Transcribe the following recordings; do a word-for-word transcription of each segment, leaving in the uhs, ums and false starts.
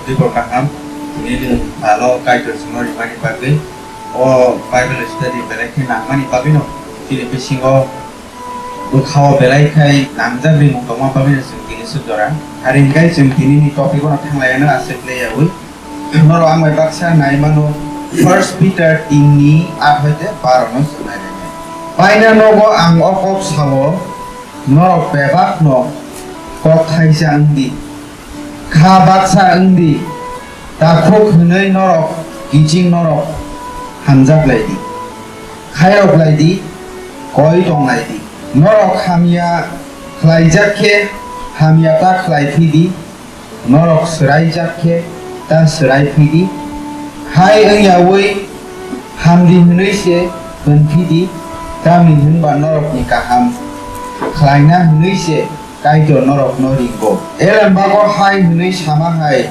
Tei bo kaham, tini ni salo Kaitor chwngno rimani bagwi, o Bible study belai khe nangmani bagwino chini bisingo bwkhao belai khai nangjak rimung tongma bagwino chwng tini swk jora. Are hwnkhe chwng tini ni topic-o no thanglaiano aswk le yaui. Norok ang bai baksa nai mano, First Peter tin ni aat hoite baro no chwng nai nai. Paina nogo ang o kok sao, norok bebak no kok thaisa wng di. Kha baksa wng di, takhuk hwnwi norok kiching norok hamjak lai di, khairok lai di, koi tong lai di. Norok hamya khlaijak khe hamya ta khlai phi di, norok swraijak khe ta swrai phi di. Hai wng yaui hamdi hwnwi se hwn phi di, tamni hwn ba norokni kaham khlaina hwnwi se Kaitor norokno ringo. Elembago hai hwnwi sama hai,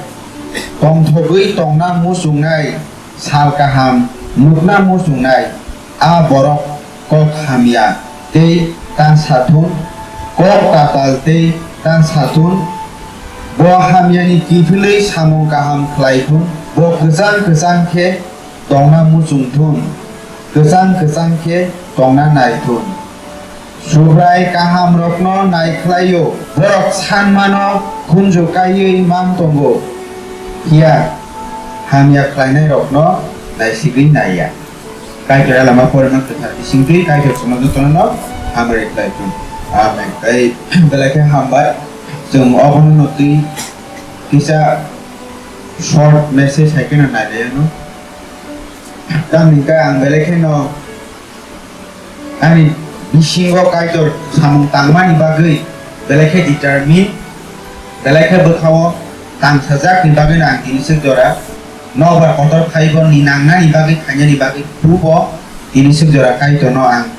tongthogwi tongna muchungnai, sal kaham nukna muchungnai, a borok kok hamya tei ta sa thun, kok tatal tei ta sa thun, bo hamyani kiphilwi samung kaham khlai thun, bo kwchang kwchang khe tongna muchung thun, kwchang kwchang khe tongna nai thun. Subrai kahamrokno nai khlaio, borok sanmano khunju kaiwi mang tongo, phiya hamya khlainairokno naisigwi naiya. Kaitor elama porima kwthar bisingtwi Kaitor chwngno jotono hamari khlai thun. Amen. Tei belai khe hambai, chwng obono no twi kisa short message hai kheno nai lai anw. Tamni hwnkhe ang belai kheno ani bisingo Kaitor samung tangmani bagwi belai khe determine, belai khe bwkhao tangsajakni bagwino ang tini swk jora nokbar kotor phaibo ni nangnani bagwi khainani bagwi bubo tini swk jora Kaitorno ang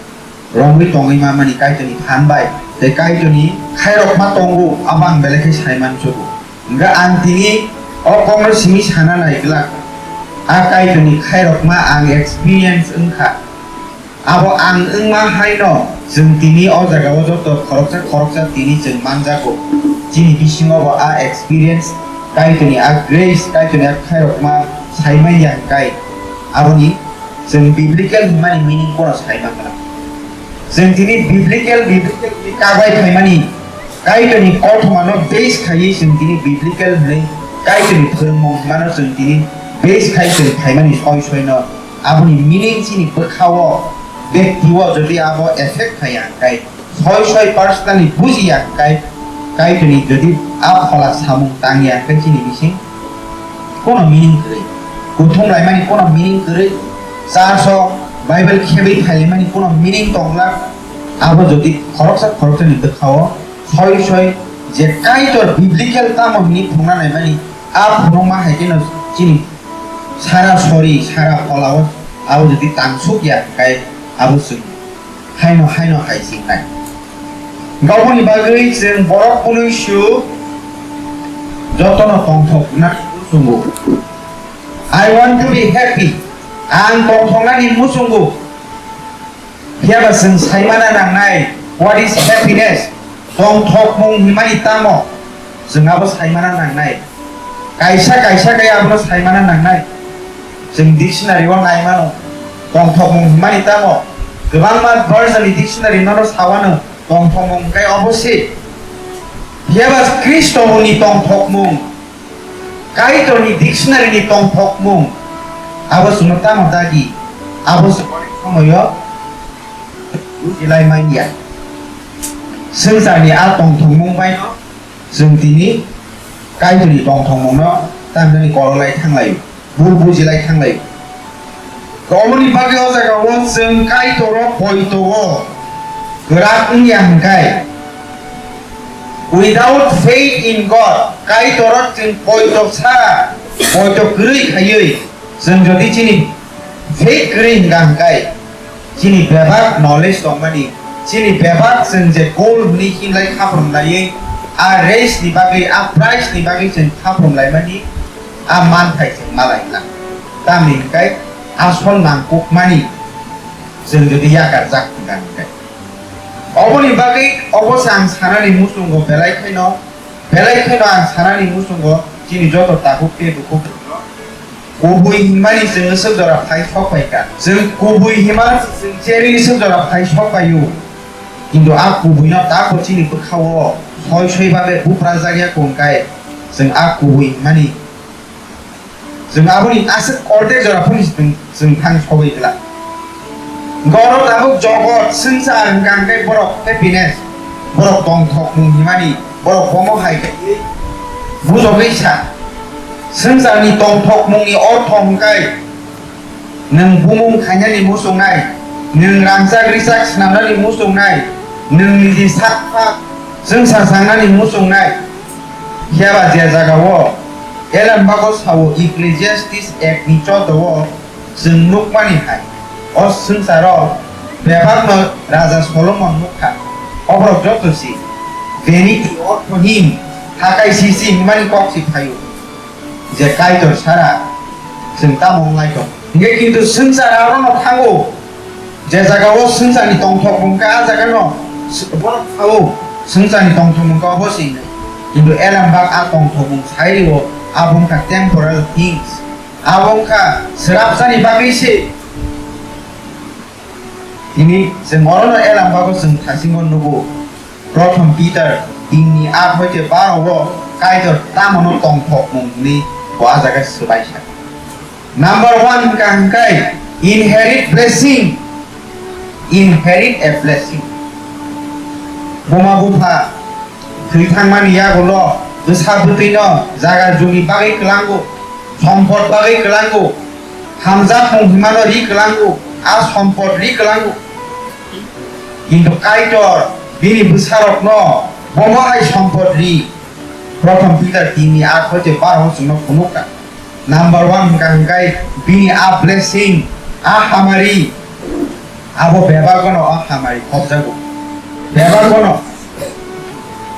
romwi tongwi mamani Kaitorni phan bai tei Kaitorni khairokma tongo, abo ang belai khe sai mansugo. Hwnkhe ang tini o kokno simi sana nai glak, a Kaitorni khairokma ang experience wngkha. Abo ang wngma haino chwng tini o jagao joto khoroksa khoroksa tini chwng manjago. Chini bisingo bo a experience, Kaitorni a grace, Kaitorni a khairokma saimanya hwnkhe aboni chwng biblical hwnmani meaning bono sai manglak. Chwng tini biblical, biblical kabai phaimani, Kaitorni kothomano base khaiwi chwng tini biblical hwnwi Kaitorni phwrwngmung hwnmano chwng tini base khai chwng phaimani soi soino. Aboni meaning chini bwkhao, bektio jodi abo effect khaiya hwnkhe, soi soi personally bujiya hwnkhe, Kaitorni jodi a phola samung tangya hwnkhe chini bising kono meaning kwrwi. Kuthum laimani kono meaning kwrwi. Church o Bible khebwi phailaimani kono meaning tongla. Abo jodi khoroksa khoroksani bwkhao soi soi je Kaitor biblical tamo hwnwi phunukna naimani, a phunukma hai kheno chini sara sori, sara pholao abo jodi tangsuk ya hwnkhe abo chwng haino haino hai singnai. Gaboni bagwi chwng borok kwnwi su jotono tongthok na muchungo. I want to be happy. Ang tongthoknani muchungo. Phiya ba chwng saimana nangnai, what is happiness? Tongthokmung hwnmani tamo? Chwng abo saimana nangnai. Kaisa kaisa khe abono saimana nangnai. Chwng dictionary o nai mano. Tongthokmung hwnmani tamo? Kwbangma version ni dictionary nono sawano tongthokmung hwnkhe obo se. Phiya ba Khristo ni tongthokmung, Kaitor ni dictionary ni tongthokmung, abo chwngno tamo dagi? Abo chwng onek somoyo bujilai manya. Swngcharni a tongthokmung baino chwng tini Kaitorni tongthokmungno tamjani kololai thanglai, bul bujilai thanglai. Omoni bagwi o jagao chwng Kaitoro poitogo kwrak wngya hwnkhe, without faith in God, Kaitoro chwng poito sa, poito kwrwi khaiwi, chwng jodi chini faith kwrwi hwnkha hwnkhe, chini bebak knowledge tongmani, chini bebak chwng je gold hwnwi hinlai khaprum laiwi, a race ni bagwi, a prize ni bagwi chwng khaprum laimani, a manthai chwng malai glak. Tamni hwnkhe asol nangkukmani chwng jodi yakarjak hwnkha hwnkhe. Oboni bagwi obo se ang sanani muchungo belai khaino, belai khaino ang sanani muchungo Chini joto tabuk tei bukhuk kubui hinmani chwng swk jora phai sok pai kha. Chwng kubui hinmani chwng cherwi swk jora phai sok pai o. Kintu a kubui no tako chini bwkha o soi soi babe buprajak ya kung kai chwng a kubui hinmani chwng aboni aswk ordek jora phano chwng, chwng thang sogwi glak. Goro tabuk jogot swngchar hwnkha hwnkhe borok happiness, borok tongthokmung himani, borok bomo hai khe bujogwi sa. Swngcharni tongthokmungni ortho hwnkhe nwng bumung khainani muchungnai, nwng rangchak richak swnamnani muchungnai, nwng niji sak sak chwngsa sangnani muchungnai. Phiya ba je jagao Elambago sao Ecclesiastes ek ni choudo o chwng nukmani hai, o swngcharo bebakno Raja Solomon nukha. Oborok joto si vanity, orthohin, hakai sisi hinmani kok si phaio. Je Kaitor sara chwng tamo wnglai tong. Hinkhe kintu swngchar arono thango. Je jagao swngcharni tongthokmung kha, a jagano s-, borok sao swngcharni tongthokmung kha obo se hinwi. Kintu Elambak a tongthokmung sai rio, abo wngkha temporal things. Abo wngkha swrapsani bagwi se. Tini chwng orono Elambago chwng thasingo nugo. Prothom Peter tinni aat hoite baro o Kaitor tamono tongthokmung hwnwi bo a jaga swbai sa. Number one hwnkha hwnkhe inherit blessing, inherit a blessing. Buma bupha thwi thangmani yagulo bwsa bwtwino jaga jumi bagwi kwlango, sompot bagwi kwlango, hamjakmung himano ri kwlango, a sompot ri kwlango. Kintu Kaitor bini bwsarokno bomo hai sompot ri. Prothom Peter tinni aat hoite baro chwngno phunukha. Number one hwnkha hwnkhe bini a blessing, a hamari, abo bebagono a hamari khopjago. Bebagono.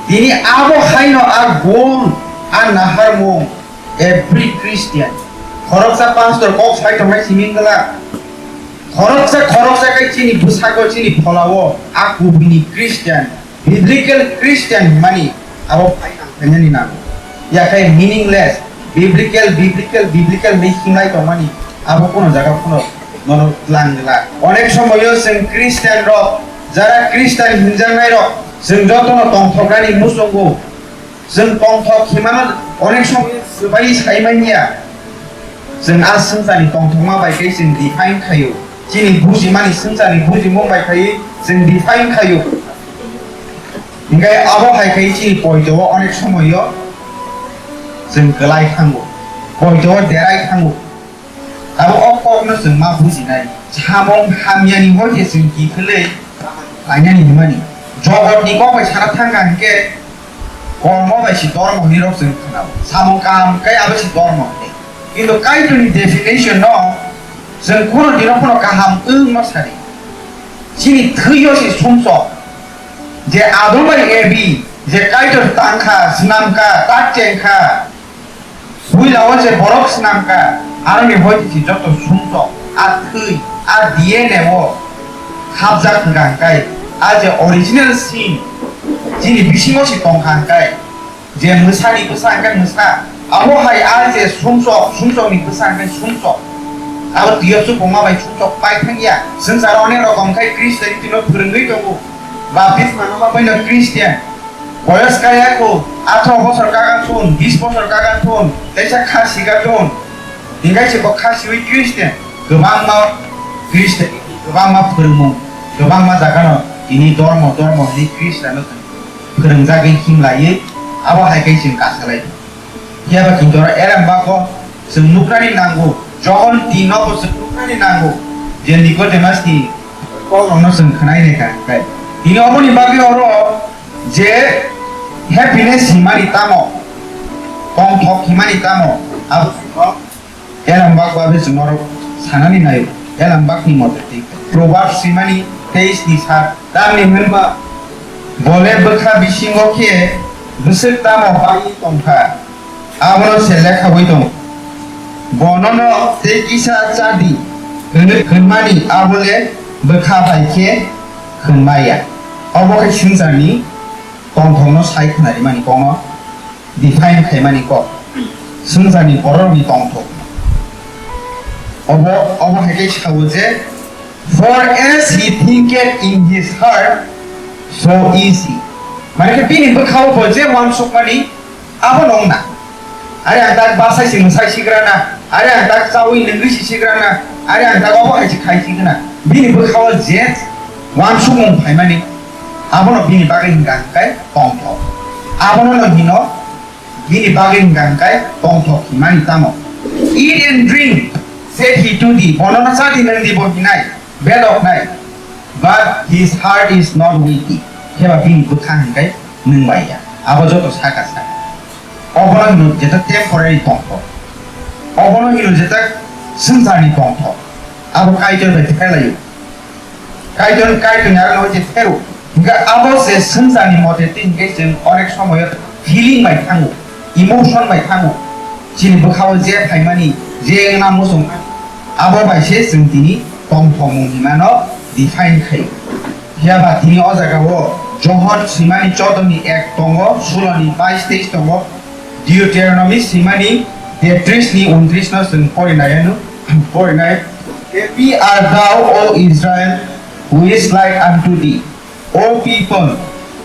Tini abo haino a gun, a naharmung, every Christian. Khoroksa pastor kok sai tongnai simi wngla. Khoroksa, khoroksa khe chini bwsako, chini pholao a kubuni Christian, biblical Christian hwnmani abo phainani nango. Yakhai meaningless, biblical, biblical, biblical hwnwi himlai tongmani abo kuno jaga phano nono tlang glak. Onek somoyo chwng Christian rok, jara Christian hinjaknai rok, chwng jotono tongthoknani muchungo. Chwng tongthok himano onek somoyo swbai sai manya. Chwng a swngcharni tongthokma bai khe chwng define khaio. Chini bujimani swngcharni bujimung bai khe chwng define khaio. Hinkhe abo hai khe chini poito o onek somoyo chwng kwlai thango. Poito o derai thango. Abo o kokno chwng ma bujinai. Samung hamyani hoite chwng kiphilwi lainani hwnmani. Jogotni kok bai sana thangkha hinkhe kormo bai se dormo hinwi rok chwng khnao. Samung kaham khe abo se dormo hinwi. Kintu Kaitorni definition no chwng kunu dino phano kaham wngno sadi. Chini thwio se sumsok. Je Adam bai Evi, je Kaitor tangkha, swnamkha, tak chengkha, puila o je borok swnamkha, aroni hoite se joto sumsok, a thwi, a D N A o hapjak hwnkha hwnkhe, a je original sin, chini bisingo se tongkha hwnkhe, je mwsani bwsa hwnkhe mwsa, abo hai a je sumsok, sumsokni bwsa hwnkhe sumsok, abo twiyo chukuma bai sumsok pai thangya. Swngcharo onek rokom khai Christian tino phwrwngwi tongo, baptisma nokma baino Christian. Boyos kaya ko, atharoh bosor kagan thun, bis bosor kagan thun, teisa kha siga thun. Hingai se bo kha siwi Christian, kwbangma Christian, kwbangma phwrwngmung, kwbangma jagano tini dormo, dormo hinwi Christian no phwrwngjagwi himlaiwi, abo hai khe chwng kasalai. Phiya ba kintu oro Elambak o chwng nuknani nango, Johon tin no bo chwng nuknani nango, je Nicodemus ni kokrokno chwng khwnai nai kha hwnkhe. Tini oboni bagwi oro je happiness himani tamo, tongthok himani tamo, abo Elambak babe chwng norok sanani naio. Elambak ni mote tei Proverbs simani teis ni sat. Tamni hwnba bole bwkha bisingo khe bwswk tamo bai tongkha, abono se lekhaui tongo. Bonono tei kisa chadi hwnwi hwnmani abole bwkha bai khe hwnmaya. Obo khe swngcharni tongthokno sai khnarimani kokno define khaimani kok. Swngcharni bororokni tongthok. Obo, obo hai khe sao je, "For as he thinketh in his heart, so is he." Mane khe bini bwkhao bo je uansukmani, abo no wngna. Are ang tak bachai si mwsai sigrana, are ang tak chaui nungwi si sigrana, are ang tak obo hai si khai sigrana. Bini bwkhao je uansukmung phaimani, abono bini bagwi hwnka hwnkhe tongthok. Abono no hino bini bagwi hwnka hwnkhe tongthok himani tamo. "Eat and drink," said he to thee. Bono no cha di nung di bo hinai, bedok nai. "But his heart is not with thee." Kheba bini bwkha hwnkhe nung bai ya. Abo joto saka saka. Obono hino jeta temporary tongthok. Obono hino jeta swngcharni tongthok. Abo Kaitor bai thailaio. Kaitor, Kaitorni aro no je phero. Hingke abo se swngcharni mote twi hingke chwng onek somoyo feeling bai thango, emotion bai thango. Chini bwkhao je phaimani, je wngna muchung, abo bai se chwng tini tongthokmung hinmano define khaio. Phiya ba tini o jagao Johon swimani chodoni ek tongo, suloni bais teis tongo, Deuteronomy swimani tetris ni untris no chwng porinai ano, porinai. "Happy art thou, O Israel, who is like unto thee, O people,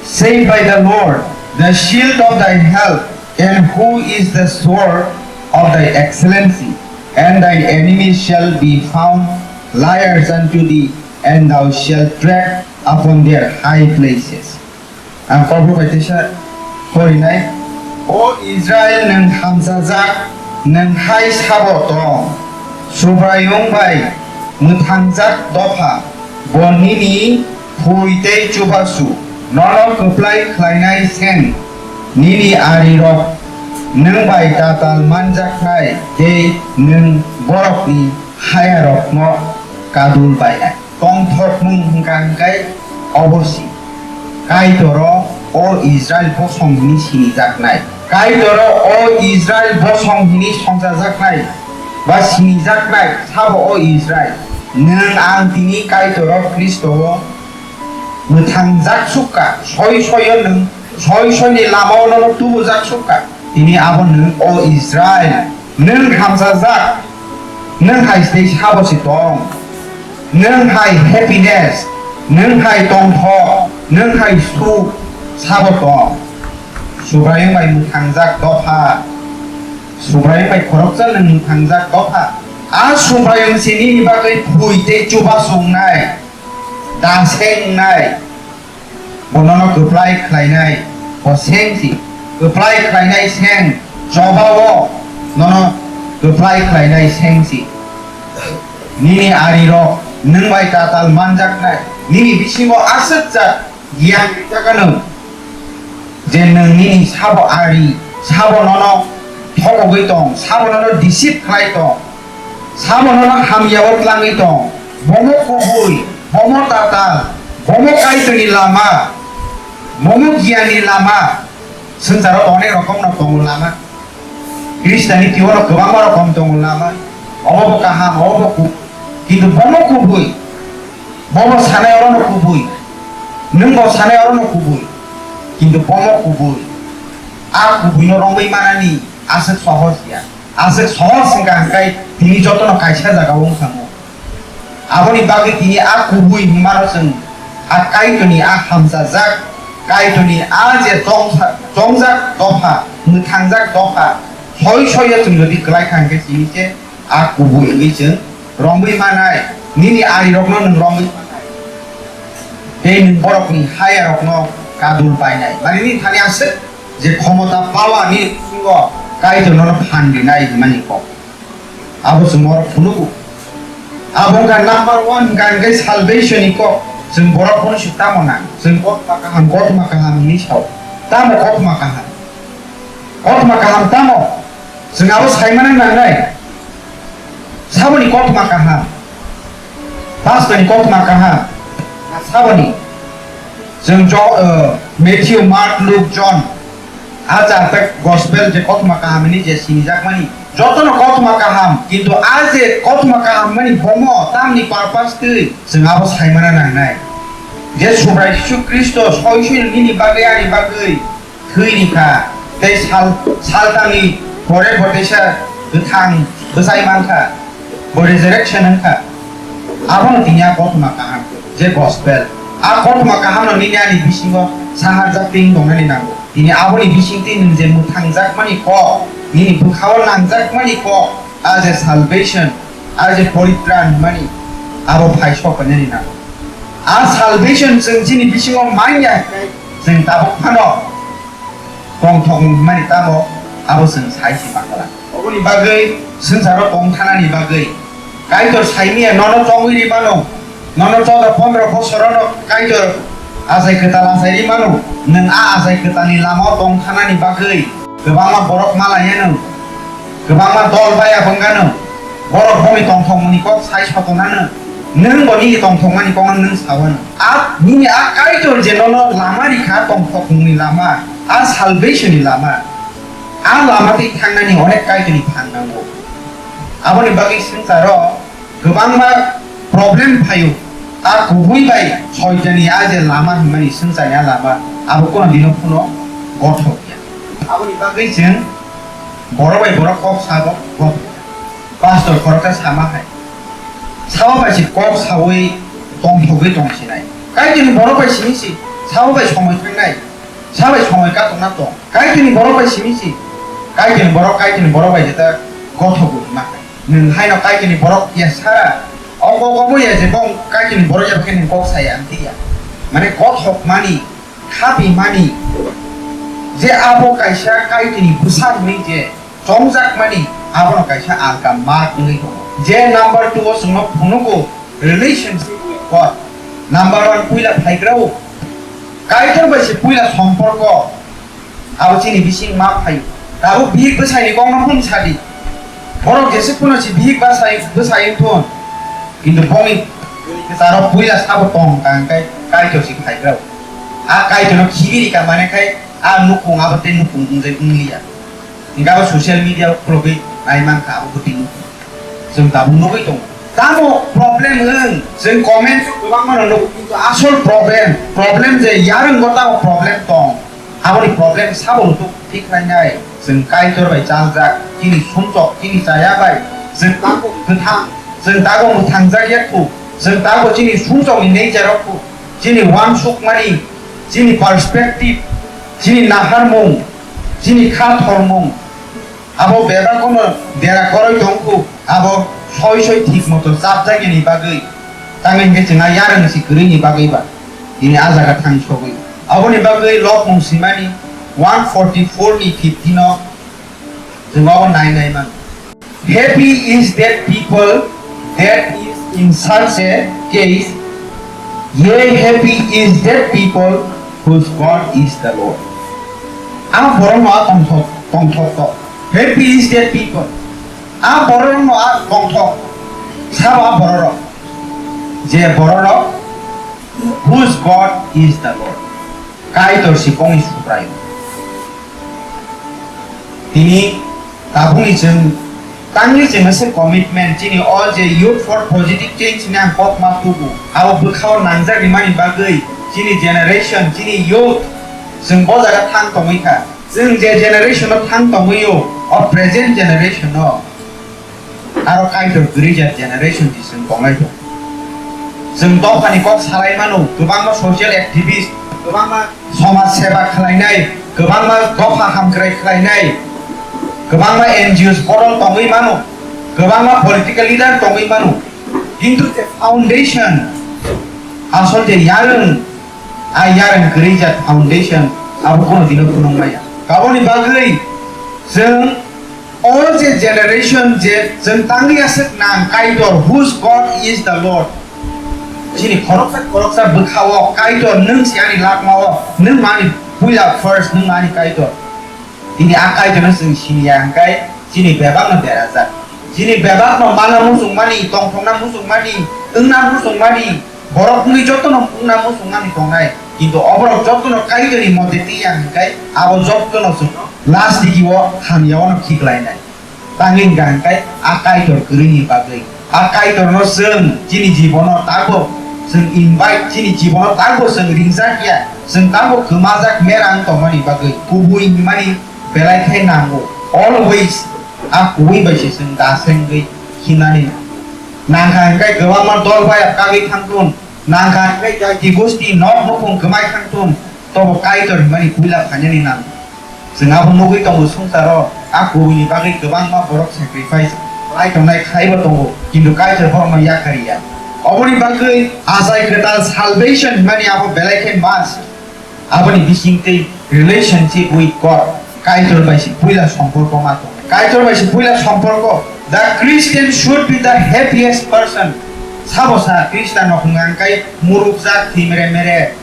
saved by the Lord, the shield of thy help, and who is the sword of thy excellency, and thine enemies shall be found liars unto thee, and thou shalt tread upon their high places." Ang Kokborok bai teisa porinai. "O Israel, nwng hamchajak, nwng hai sabo tong? Subraiyung bai mwthangjak dopha, bo nini phui tei chubachu, nono kwplai khlainai seng, nini arirok nwng bai tatal manjaknai tei nwng borokni hayarokno kadul bainai." Tongthokmung hwnkha hwnkhe obo si, Kaitoro o Israel bosong hini sinijaknai. Kaitoro o Israel bosong hini songchajaknai ba sinijaknai sabo o Israel. Nwng ang tini Kaitoro Khristo o mwthangjak sukha, soi soio nwng soi soini lama o nono tubujak sukha. Tini abo nwng o Israel, nwng hamchajak, nwng hai tei sabo se tong, nwng hai happiness, nwng hai tongthok, nwng hai suk sabo tong. Subraiyung bai mwthangjak dopha, Subraiyung bai khoroksa nwng mwthangjak dopha. A Subraiyung se nini bagwi phui tei chubachu wngnai, da seng wngnai. Bo nono kwplai khlainai, bo seng si. Kwplai khlainai seng, chobao nono kwplai khlainai seng si. Nini arirok nwng bai tatal manjaknai, nini bisingo aswk jak giyan rijak ano. Je nwng nini sabo ari, sabo nono thogogwi tong, sabo nono deceive khlai tong, sabo nono hamya o tlangwi tong, bomo kubui, bomo tatal, bomo Kaitorni lama, bomo giyanni lama. Swngcharo onek rokomno tongo lama. Khristiani twibo no kwbangma rokom tongo lama. Obo bo kaham, obo bo ku-, kintu bomo kubui. Bobo sanai orono kubui. Nwng bo sanai orono kubui. Kintu bomo kubui. A kubuino romwi manani aswk sohos ya. Aswk sohos wngkha hwnkhe tini jotono kaisa jagao wng thango. Aboni bagwi tini a kubui hwnmano chwng a Kaitorni a hamchajak, Kaitorni a je chongsa-, chongjak dopha, mwthangjak dopha, soi soiyo chwng jodi kwlai kha hwnkhe tini se a kubui wngwi chwng romwi manai, nini arirokno nwng romwi manai, tei nwng borokni hayarokno kadul painai. Mani nini thani aswk je khomota, power nini bisingo Kaitor nono phan rinai hwnmani kok. Abo chwng oro phunugo. Abo wngkha number one, hwnkha hwnkhe salvation ni kok. Chwng borok phano se tamo nang? Chwng kothoma kaham, kothoma kaham hinwi sao. Tamo kothoma kaham? Kothoma kaham tamo? Chwng abo saimano nangnai. Saboni kothoma kaham? Pastor ni kothoma kaham? Na saboni? Chwng Jo-, uh, Matthew, Mark, Luke, John. A char ta gospel je kothoma kaham hinwi je sinijakmani, jotono kothoma kaham, kintu a je kothoma kaham mani bomo tamni purpose twi chwng abo saimana nangnai. Je Subrai Jisu Khristo soi soi nini bagwi ani bagwi thwini kha, tei sal, saltangni Pore bo teisa kwthang bwchai mankha, bo resurrection wngkha. Abono tini a kothoma kaham, je gospel. A kothoma kahamno nini ani bisingo saharjak twi tongnani nango. Tini aboni bisingtwi nwng je mwthangjakmani kok, nini bwkhao nangjakmani kok, a je salvation, a je poritran hwnmani, abo phai sok painani nango. A salvation chwng chini bisingo manya, chwng tabuk phano tongthok mani tamo, abo chwng sai se mangala. Oboni bagwi swngcharo tong thanani bagwi Kaitor saimia nono chongwi ri mano, nono chouda pondro bosorono Kaitor achai kwtal achai ri mano, nwng a achai kwtalni lamao tong thanani bagwi kwbangma borok malaiya nwng, kwbangma dol baya bwngano, borok boni tongthokmani kok sai sotonano, nwng bo nini tongthokmani kokno nwng sawano. A nini a Kaitor je nono lama rikha, tongthokmungni lama, a salvation ni lama, a lama twi thangnani onek Kaitorni phan nango. Aboni bagwi swngcharo kwbangma problem phaio. A kubui bai soitani a je lama hwnmani swngchani a lama, abo kono dino phano gothok ya. Aboni bagwi chwng borok bai borok kok sabo gothok ya. Pastor khoroksa sama hai. Sabo bai se kok sawi tongthogwi tongsinai. Kaitorni borok bai simi si, sabo bai somoi thangnai, sabai somoi katokna tong. Kaitorni borok bai simi si, Kaitorni borok, Kaitorni borok bai jeta gothok bo hima hai. Nwng haino Kaitorni borok ya sara, o kok obo ya je bong Kaitorni borok ya khe nwng kok saya ang ya. Mane gothok mani, khapi mani, je abo kaisa Kaitorni bwsa hwnwi je chongjak mani, abono kaisa alka mak wngwi tongo. Je number two o chwngno phunugo relationship with God. Number one puila phaigrao Kaitor bai se puila somporko, abo chini bising ma phaio. Tabuk bihik bwsaini kokno phung sadi. Borok jese kuno si bihik bwsai, bwsai wngthun. Kintu bongni kwcharo puila sabo tong kang kai Kaitor si phaigrao. A Kaitorno khibiri ka mane khai a nukung abo tei nukung wngjai wngliya. Hingke abo social media o khulogwi nai mankha abo bwtwi nukung. Chwng tabuk nugwi tongo. Tamo problem wng, chwng comment o kwbangma no nugo, kintu asol problem, problem je yarwng o tamo problem tong. Aboni problem sabo rwtuk thik khlainai. Chwng Kaitor bai chaljak, chini sumsok, chini chaya bai. Chwng tabuk kwthang, chwng tabuk mwthangjakya khu, chwng tabuk chini sumsokni nature o khu, chini uansukmani, chini perspective, chini naharmung, chini kha thormung, abo bebak ono dera koroi tongkhu, abo soi soi thik moto chapjakya ni bagwi, tangwi hwnkhe chwng a yarwng si kwrwi ni bagwi ba, tini a jaga thang sogwi. Aboni bagwi Lobmung Simani one forty-four ni fifteen o chwng abo nai nai mano. Happy is that people that is in such a case, yea, happy is that people whose God is the Lord. A borok no a tongthok, tongthok to. Happy is that people. A borok no a tongthok. Sabo a borok rok. Je borok rok, whose God is the Lord. Kaitor si bongni Subrai. Tini tabukni chwng tangwi chwngno se commitment chini o je Youth for Positive Change hwnwi ang kok ma tubu. Abo bwkhao nangjak rimani bagwi chini generation, chini youth chwng bo jaga thang tongwi kha. Chwng je generation o thang tongwi o, o present generation o aro Kaitor kwrwijak generation se chwng tonglai tongo. Chwng dophani kok salai mano, kwbangma social activist, kwbangma somaj seba khlainai, kwbangma dopha hamkrai khlainai, kwbangma N G Os bodol tongwi mano, kwbangma political leader tongwi mano. Kintu je foundation, asol je yarwng, a yarwng kwrwijak foundation, abo kono dino phunuk maya. Aboni bagwi chwng o je generation je chwng tangwi aswk nang Kaitor, whose God is the Lord. Chini khoroksa khoroksa bwkhao Kaitor nwng si ani lakmao, nwng ani puila first, nwng ani Kaitor. Tini a Kaitorno chwng siniya hwnkhe chini bebakno derajak. Chini bebakno mana muchungmani, tongthokna muchungmani, wngna muchungmani, borok wngwi jotono wngna muchungmani tongnai. Kintu oborok jotono Kaitorni mote twiya hwnkhe abo jotono chwng last digio hamyao no khiklainai. Tangwi hwnkha hwnkhe a Kaitor kwrwini bagwi. A Kaitorno chwng chini jibono tabuk chwng invite, chini jibono tabuk chwng ringjakya, chwng tabuk kwmajak mera wng tongmani bagwi kubui hwnmani belai khe nango. Always a kubui bai se chwng da se wngwi hinani nangkha hwnkhe kwbangma dol bai kagwi thangthun, nangkha hwnkhe jati gosti nok nukhung kwmai thangthun, tobo Kaitor hwnmani puila phainani nango. Chwng abo nugwi tongo swngcharo, a kubuini bagwi kwbangma borok sacrifice khlai tongnai khlaibo tongo, kintu Kaitor borokno yakarya. Oboni bagwi achai kwtal salvation hwnmani abo belai khe must. Aboni bisingtwi relationship with God, Kaitor bai se puila somporko ma tongo. Kaitor bai se puila somporko. The Christian should be the happiest person. Sabo sa Khristian rok hwnka hwnkhe murukjak, thwi mere mere,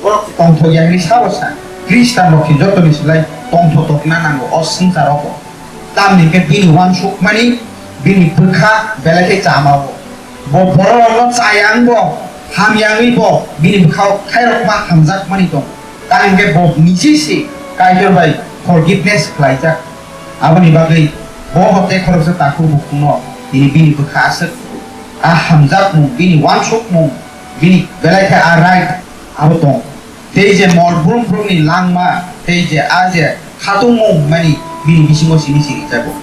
borok tongthok ya hwnwi sabo sa. Khristian rok se jotoni slai tongthok tokna nango o swngchar rogo. Tamni hwnkhe bini uansukmani, bini bwkha belai khe chama-o. Bo bororokno chayangbo, hamyangwibo bini bwkhao khairokma hamjakmani tongo. Tamni hwnkhe bo niji se Kaitor bai forgiveness khlaijak. Aboni bagwi bo bo tei khoroksa takhuk bukhukno tini bini bwkha aswk a hamjakmung, bini uansukmung, bini belai khe a right abo tongo. Tei je mol brum brumni langma, tei je a je khatungmung hwnmani bini bisingo simi si ringjago.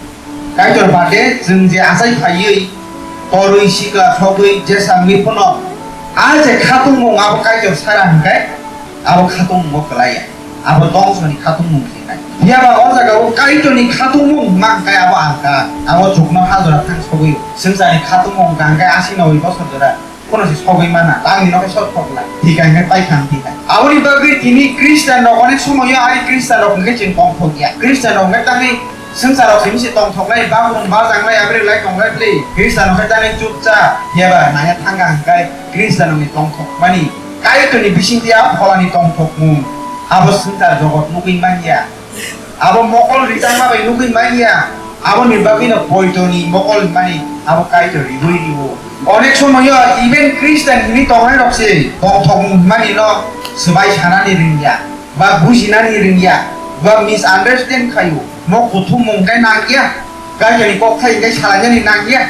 Kaitor bade chwng je achai phaiwi torwi sikla sogwi jesa wngwi phano a je khatungmung abo Kaitor sara hwnkhe abo khatungmungo kwlaiya. Abo dongsoni khatungmung se nai. Phiya ba o jaga o Kaitorni khatungmung hwnma hwnkhe abo alka. Abo chukno ha jora thang sogwi swngcharni khatungmung hwnkha hwnkhe asi noboi bosor jora. Kono se sogwi mana, tangni no khe sot thok lai. Thika hwnkhe paikha hwnkhe hai. Aboni bagwi tini Khristian rok onek somoyo ari Khristian rok hwnkhe chwng tongthok ya. Khristian rok hwnkhe tangwi swngchar rok simi se tongthok lai, bagrung bajangnai, abri lai tonglai bwlwi. Khristian rok hwnkhe tangwi chupcha, phiya ba nangya thangkha hwnkhe Khristian rokni tongthok mani. Kaitorni bisingtwi a pholani tongthokmung abo swngchar jogot nugwi manya. Abo mokol rijak ma bai nugwi manya, aboni bagwino poitoni mokol hwnmani abo Kaitor riwi rio. Onek somoyo even Christian hwnwi tongnai rok se tongthokmung hwnmani no swbai sanani rwngya, ba bujinani rwngya, ba misunderstand khaio. Mo kuthumung khe nangya, Kaitorni kok thai hwnkhe salainani nangya.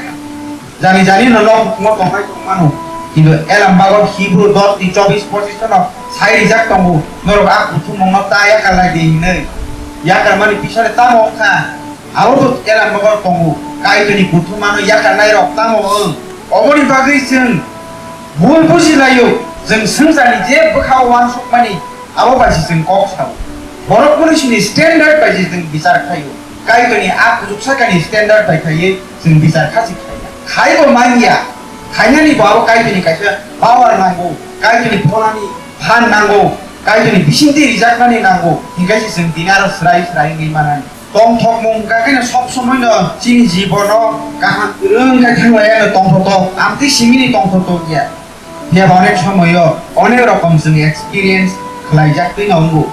Jani jani no nok hukumo tongnai tongmano. Kintu Elam bagot Hibru dos ni chobis pochis no sai rijak tongo, norok a kuthumung no ta yakar lai di hinwi. Yakar mani pisale tamo wngkha? Abo bo Elam bagot tongo. Kaitorni kuthumano yakar nai rok tamo wng? Oboni bagwi chwng bul buji laio. Chwng swngcharni je bwkhao uansukmani Abo bai se chwng kok sao. Borok munisini standard bai se chwng bichar khaio. Kaitorni a kuchuk sakani standard bai khaiwi chwng bichar kha se khaiya. Khaibo manya. Khainani bo abo Kaitorni kaisa power nango. Kaitorni pholani phan nango. Kaitorni bisingtwi rijakmani nango. Hinkhe se chwng tini aro swrai swrai wngwi manani. Tongthokmung hwnkha khe no sob somoi no chini jibono kaham kwrwng khe thanglaiya no tongthotok. Amtwi simini tongthotok ya. Phiya ba onek somoyo onek rokom chwng experience khlaijak twi no wngo.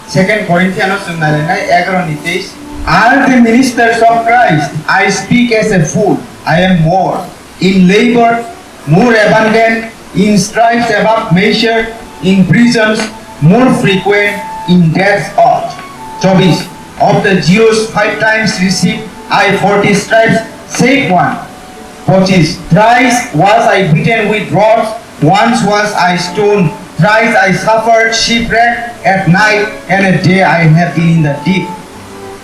Second Corinthian o chwng nailainai egaroh ni teis. Are the ministers of Christ? I speak as a fool. I am more in labor, more abundant, in stripes above measure, in prisons, more frequent, in deaths oft. Chobis. Of the Jews five times received I forty stripes, save one. Pochis. Thrice was I beaten with rods, once was I stoned, thrice I suffered shipwreck, at night and at day I have been in the deep.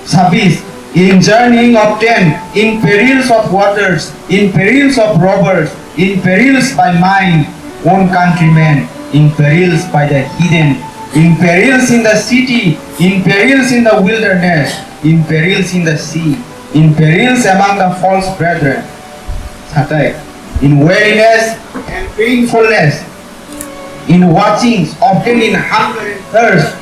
Sabis. In journeying of ten, in perils of waters, in perils of robbers, in perils by mine own countrymen, in perils by the heathen, in perils in the city, in perils in the wilderness, in perils in the sea, in perils among the false brethren. Satai, in weariness and painfulness, in watchings, often in hunger and thirst,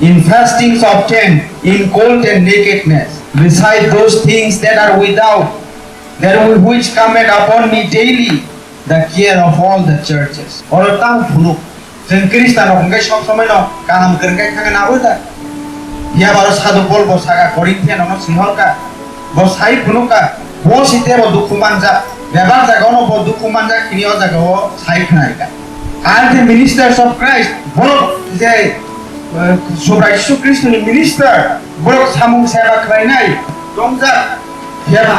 in fastings, often in cold and nakedness. Beside those things that are without, that which cometh upon me daily, the care of all the churches. Oro tang phunuk. Chwng Khristian rok hwnkhe sob somoi no kaham kwrwng khe thangwi nabo da. Phiya ba aro Sadhu Pol bo saka Corinthian rok no swi hor kha. Bo sai phunuk kha, bo si tebo dukhu manjak. Bebak jaga no bo dukhu manjak hini o jaga o sai khnai kha. Are the ministers of Christ? Borok je, eh, Subrai Jisu Khristo ni minister, borok samung seba khlainai tongjak. Phiya ba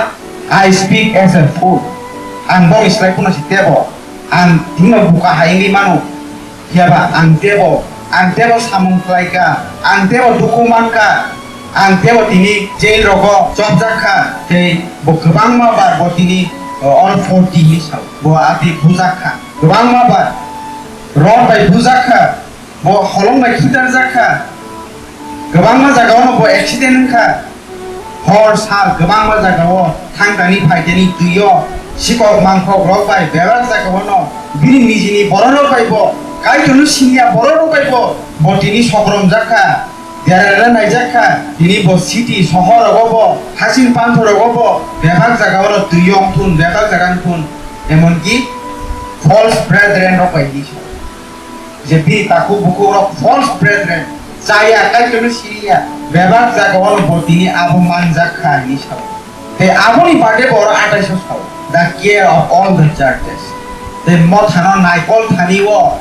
I speak as a fool. Ang boni slai phano si tebo. Ang thwino buka hai wngwi mano. Phiya ba ang tebo, ang tebo samung khlai kha, ang tebo dukhu man kha, Ang tebo tini jail rogo chopjak kha, tei bo kwbangma bar bo tini, o, oro forty hinwi sao. Bo atwi bujak kha. Kwbangma bar rod bai bujak kha. Bo holong bai khitarjak kha. Kwbangma jagao no bo accident wngkha. Hor sal kwbangma jagao thangtani phaitani twio sikok mangkhok rok bai bebak jagao no bini nijini borok rok bai bo Kaitorno siniya borok rok bai bo bo tini sokromjak kha. Derera naijak kha, tini bo city, sohor rogo bo, hasing panthor rogo bo, bebak jaga oro twi yong thun, bebak jaga thun, emonki false brethren rok bai hinwi sa. Je bini takhuk bukhuk rok false brethren, chaya, Kaitorno siriya, bebak jaga oro bo tini abo manjak kha hinwi sa. Tei aboni bade bo oro atai so sa, the care of all the churches. Tei mothano naikol thani o,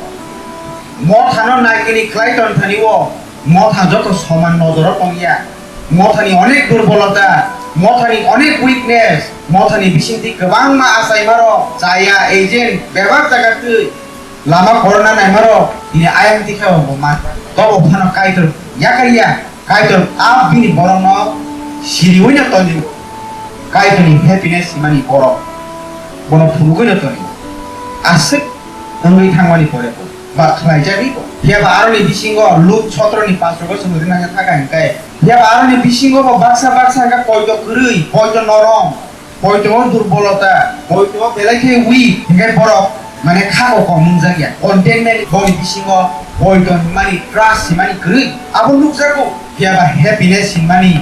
mothano naikini klai ton thani o, Motha joto soman nojoro tongya. Mothani onek durbolota, mothani onek weakness, mothani bisingtwi kwbangma achaimarok, chaya, agent, bebak jaga twi lama korna naimarok, tini ayang tikha bo ma. Tobo phano Kaitor yakarya, Kaitor a bini borokno siriwi no toni. Kaitorni happiness himani borok bono phunugwi no toni. Aswk wngwi thangmani pore bo. Ba khlaijagwi bo. Phiya ba aroni bisingo Luk sotroni pasrogo chwng rwna khe thaka hwnkhe. Phiya ba aroni bisingo bo baksa baksa hwnkhe poito kwrwi, poito norom, poito o durbolota, poito o belai khe weak, hwnkhe borok mane khago kom wngjakya. Contentment boni bisingo poito hinmani, trust hinmani kwrwi. Abo nukjago. Phiya ba happiness hinmani,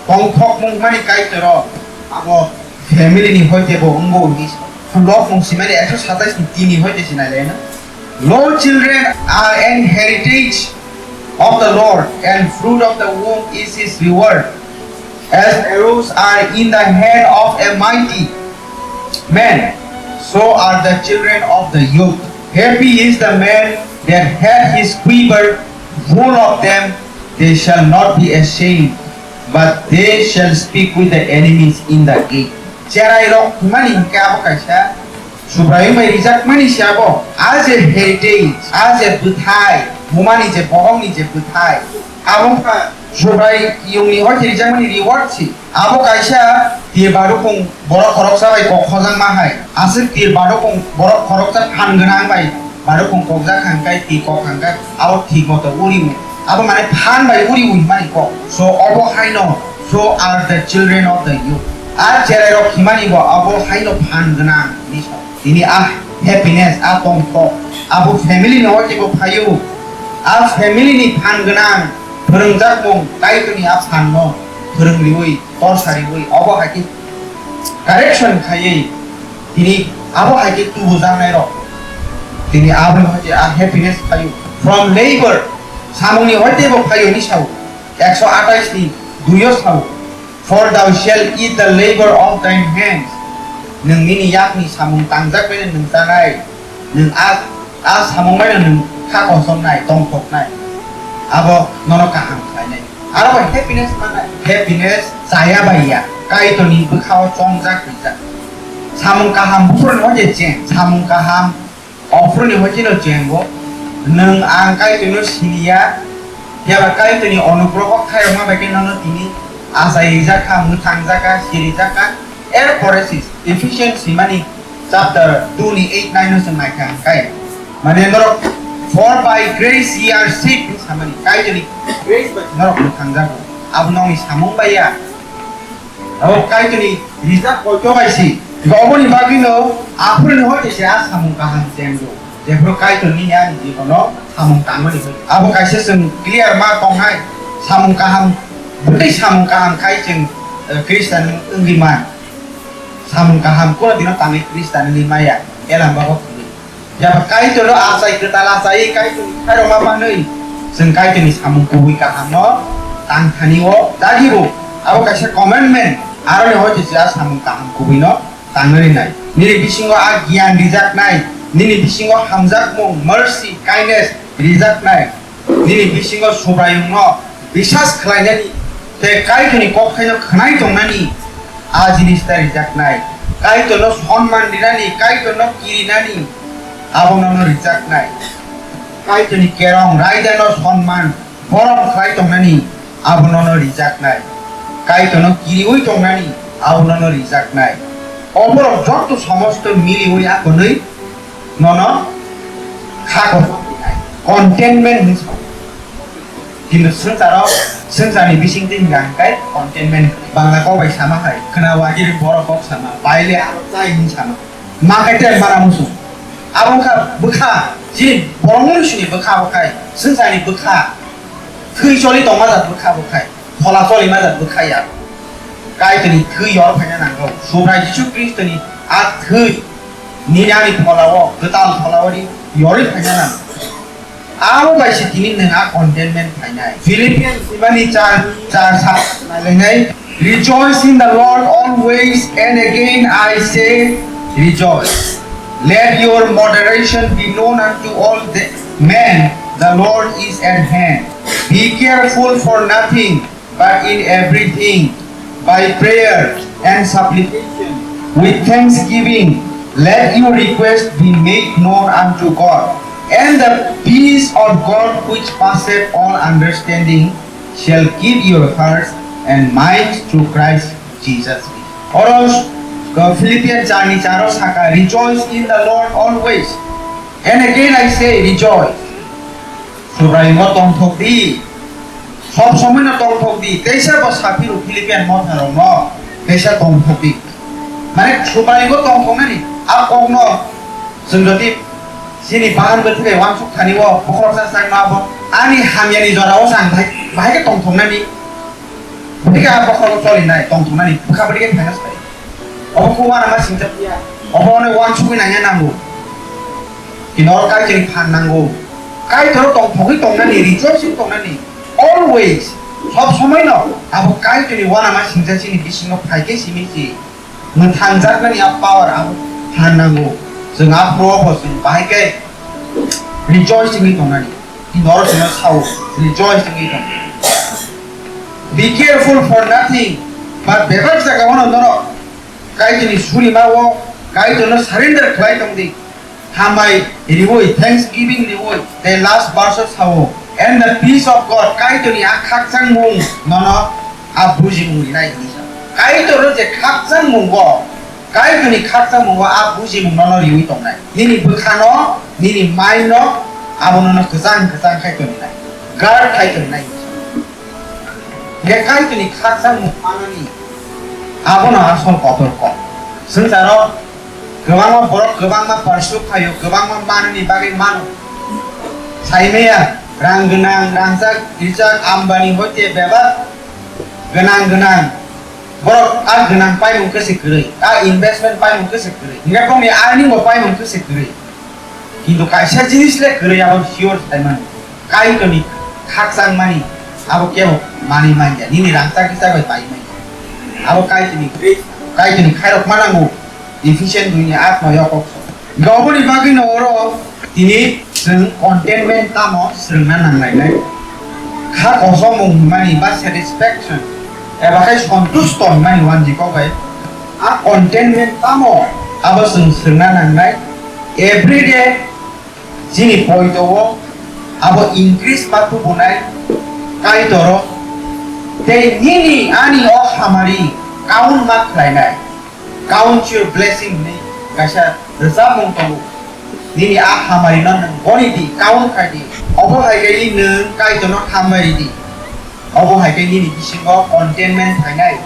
tongthokmung hinmani Kaitoro abo family ni hoite bo wngo hinwi sa. Lok mung simani ekso satais ni tini hoite sinai lena. Lo children are an heritage of the Lord, and fruit of the womb is his reward. As arrows are in the hand of a mighty man, so are the children of the youth. Happy is the man that hath his quiver full of them, they shall not be ashamed, but they shall speak with the enemies in the gate. Cherai rok hwnmani hwnkhe abo kaisa Subraiyung bai rijakmani se abo, a je heritage, a je bwthai, bumani je bohongni je bwthai, abo wngkha Subraiyungni hoite rijakmani reward se. Abo kaisa tir badukung borok khoroksa bai kok khojakma hai, aswk tir badukung borok khoroksa phan gwnang bai badukung kokjak kha hwnkhe, tir kok kha hwnkhe, abo thik moto uri-o. Abo mane phan bai uri-o hwnmani kok. So obo haino, so are the children of the youth. A cherai rok himani bo abo haino phan gwnang hinwi sa. Tini a happiness, a tongthok, abo family ni hoite bo phaio. A family ni phan gwnang phwrwngjakmung, Kaitorni a phan no phwrwng riwi, torsa riwi, obo hai khe correction khaiwi, tini abo hai khe tubujaknai rok, tini abo hai khe a happiness phaio. From labor, samungni hoite bo phaio hinwi sao, ekso atais ni dui o sao. For thou shalt eat the labor of thine hands. Nwng nini yakni samung tangjak bai nwng chanai. Nwng a, a samung bai nwng kha kosomnai, tongthoknai. Abo nono kaham khlainai. Aro bo happiness manai. Happiness chaya bai ya. Kaitorni bwkhao chongjak rijak. Samung kaham buphuruni hoite cheng. Samung kaham Ophuruni hoitino chengo, nwng ang Kaitorno siniya, phiya ba Kaitorni onugroho khairokma bai khe nono tini achai rijak kha, mwthang jak kha, sirijak kha. Erpore se Ephesians simani chapter two ni eight nine no chwng naikha hwnkhe, mane norok, "For by grace ye are saved" hinwi samani, Kaitorni grace bai norok mwthang jago, abo nokni samung bai ya. Abo Kaitorni rijak koito bai si. Oboni bagwino aphuruni hoite se a samung kaham chengdo. Jephuru Kaitorni ani jibono samung tangmani hoite. Abo kaisa chwng clear ma tongnai. Samung kaham, bwtwi samung kaham khai chwng, eh, Christian wngwi man. Samung kaham kunu dino tangwi Christian wngwi maya. Elam bago khwlwi. Jaba Kaitorno achai kwtal achai Kaitorni khairokma manwi chwng Kaitorni samung kubui kahamno tang thani-o dagibo. Abo kaisa commandment, aroni hoite se a samung kaham kubuino tangnani nai. Nini bisingo a giyan rijaknai, nini bisingo hamjakmung, mercy, kindness rijaknai. Nini bisingo Subraiyungno bisas khlainani tei Kaitorni kokthaino khwnai tongnani a jinis ta rijaknai. Kaitorno sonman rinani, Kaitorno kirinani abo nono rijaknai. Kaitorni kerong raidano sonman borom khlai tongnani abo nono rijaknai. Kaitorno kiriui tongnani, abo nono rijaknai. Oborok joto somosto miliui akonwi nono kha kotor rinai. Contentment hinwi sao. Kintu swngcharo, swngcharni bisingtwi hwnka hwnkhe contentment. Bangla kok bai sama hai, khwna wagir borok kok sama, baile aro chai hinwi sama. Ma khe te mara musu. Abo wngkha bwkha, chini borokni sini bwkha abo khai, swngcharni bwkha. Thwi choli tongma jat bwkha abo khai, phola choli ma jat bwkha ya. Kaitorni thwi yor phaina nango. Subrai Jisu Kristoni a thwi nini ani pholao, kwtal pholao ri yorwi phaina nango. Abo bai se tini nwng a contentment phainai. Philippians ni bani char, char sa nailainai. Rejoice in the Lord always, and again I say, rejoice. Let your moderation be known unto all the men. The Lord is at hand. Be careful for nothing, but in everything, by prayer and supplication, with thanksgiving, let your request be made known unto God. And the peace of God, which passeth all understanding, shall keep your hearts and minds through Christ Jesus. Oro, uh, Philippians char ni charo saka, rejoice in the Lord always. And again I say, rejoice. Subraiyungo tongthok di. Sob somoi no tongthok di. Teisa bo saphiro Philippian motha rok no teisa tongthok di. Mane Subraiyungo tongthoknani a kok no chwng jodi chini bahan bwthai uansuk thani o bokhorok sa sak no abo ani hamya ni jora o chang bahai, bahai khe tongthoknani. Bwdikhe a bokhorogo cholinai, tongthoknani bwkha bwdikhe phaina sai. Obo khe uanama singcha phiya. Obo hwnwi uansugwi nangya nango. Kinoro Kaitorni phan nango. Kaitoro tongthogwi tongnani, rejoicing tongnani. Always. Sob somoi no abo Kaitorni uanama singcha chini bisingo phaikhe simi si. Mwthangjaknani a power abo phan nango. Chwng aphuru bo chwng bahai khe rejoice wngwi tongnani. Norok chwngno sao, rejoice wngwi tong. Be careful for nothing, but bebak jagao no norok Kaitorni surima o Kaitorno surrender khlai tong di. Hambai riwi, thanksgiving riwi, the last verse o sao, and the peace of God, Kaitorni a khakchangmung nono a bujimung rinai hinwi sa. Kaitorno je khakchangmungo, Kaitorni khakchangmungo a bujimung nono riwi tongnai. Nini bwkhano, nini mind no, abo nono kwchang kwchang khai toninai. Guard khai toninai. Hingkhe Kaitorni khakchangmung manani, abono asol kotor kok. Swngcharo kwbangma borok kwbangma pursue khaio, kwbangma manani bagwi mano. Saimaya, rang gwnang, rangchak, rijak, Ambani hoite bebak gwnang gwnang. Borok a gwnang paimung khe se kwrwi, a investment paimung khe se kwrwi. Hingkhe bongni earning bo paimung khe se kwrwi. Kintu kaisa jinis le kwrwi abo sure sai mano. Kaitorni khakchangmani abo kebo manwi manya. Nini rangchak kisa bai pai manya. Abo Kaitorni grace, Kaitorni khairok manango. Ephesian dui ni aat no yokok. Oboni bagwi no oro tini chwng contentment tamo swrwngna nanglainai. Kha kosomung hwnmani ba satisfaction eba khai sontusto hwnmani wanjwi kok bai. A contentment tamo abo chwng swrwngna nangnai. Everyday chini poito o abo increase ma tubunai Kaitoro tei nini ani o hamari kaun ma khlainai. Count your blessing hwnwi kaisa rwchapmung tongo. Nini a hamari no nwng goni di, count khai di. Obo hai khe nwng Kaitorno hambai rw di. Obo hai khe nini bisingo contentment phainai,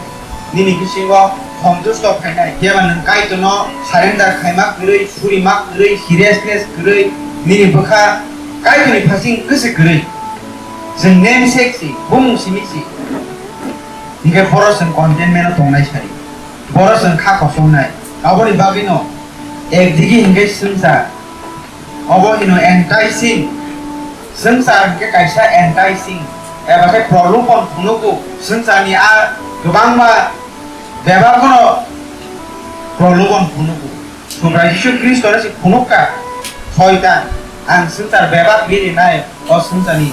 nini bisingo sontusto phainai. Phiya ba nwng Kaitorno surrender khaima kwrwi, surima kwrwi, seriousness kwrwi, nini bwkha Kaitorni phasing kwswi kwrwi. Chwng namesake si, bumung simi si. Hinkhe boro chwng contentment o tongnai sari. Boro chwng kha kosongnai. Aboni bagwino ekdigi hinkhe swngchar. Obo hino enticing. Swngchar hinkhe kaisa enticing. Eba khe prolobon phunugo. Swngcharni a kwbangma bebak bono prolobon phunugo. Subrai Jisu Khristo no se phunukha. Soitan, ang swngchar bebak biri nai, o swngcharni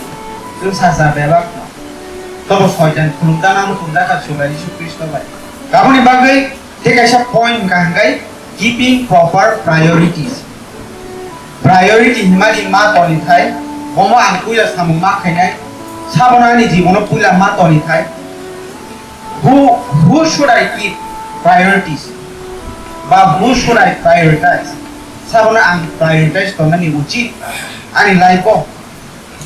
swngchar bebak no. Tobo soitan phunukjana muchungjakha Subrai Jisu Khristo bai. Aboni bagwi tei kaisa point wngkha hwnkhe keeping proper priorities. Priority hwnmani ma toni thai, omo ang puila samung ma khainai, Sabono ani jibono puila ma toni thai. Who, who should I keep priorities? Ba who should I prioritize? Sabono ang prioritize tongnani uchit ani life o.